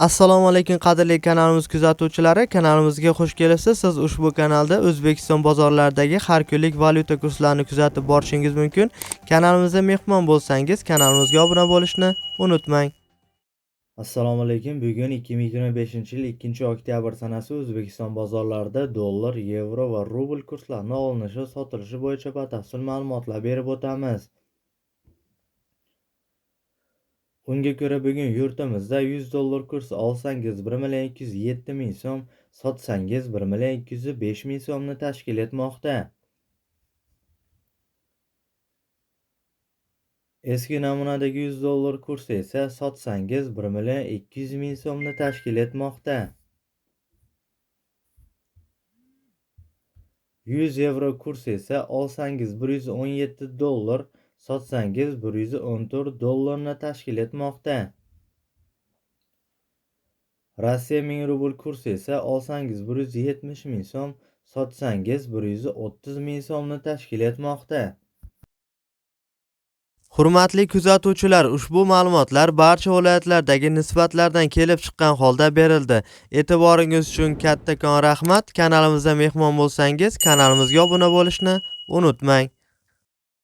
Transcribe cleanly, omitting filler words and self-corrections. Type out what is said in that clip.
Assalomu alaykum qadrli kanalimiz kuzatuvchilari, kanalimizga xush kelibsiz. Siz ushbu kanalda O'zbekiston bozorlaridagi har kunlik valyuta kurslarini kuzatib borishingiz mumkin. Kanalimizda mehmon bo'lsangiz, kanalimizga obuna bo'lishni unutmang. Assalomu alaykum. Bugun 2025-yil 2-oktyabr sanasi O'zbekiston bozorlarida dollar, yevro va rubl kurslarini olinishi, sotilishi bo'yicha batafsil ma'lumotlar berib o'tamiz. Unga ko'ra bugun yurtimizda 100 dollar kursi olsangiz 1 million 207 ming so'm, sotsangiz 1 million 205 ming so'mni tashkil etmoqda. Eski namunadagi 100 dollar kursi esa sotsangiz 1 million 200 ming so'mni tashkil etmoqda. 100 yevro kursi esa olsangiz 117 dollar, sotsangiz 114 dollarni tashkil etmoqda. Rossiya 1000 rubl kursi esa olsangiz 170 ming so'm, sotsangiz 130 ming so'mni tashkil etmoqda. Hurmatli kuzatuvchilar, ushbu ma'lumotlar barcha viloyatlardagi nisbatlardan kelib chiqqan holda berildi. E'tiboringiz uchun kattakon rahmat. Kanalimizda mehmon bo'lsangiz, kanalimizga obuna bo'lishni unutmang.